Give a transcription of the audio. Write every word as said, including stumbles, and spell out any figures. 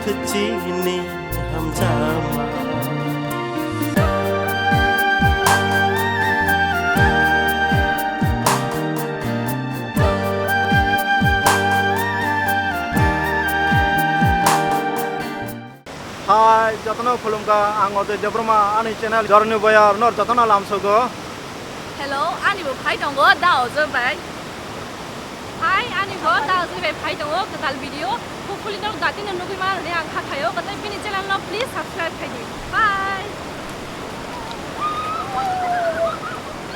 Chini hamjama. Hai, jotono khulumkha, ang Ajay Debbarma, ani channel Jorni Boyar, nor jotono lamsogo. Hello, ani bo phai tongo, da Ajay bai. Hai, ani bo da Ajay bai phai tongo, kwtal video. Hopefully norok jati no nugui mano hwnwi ang kha khaio, kwtal bini channel no please subscribe khai di. Bye.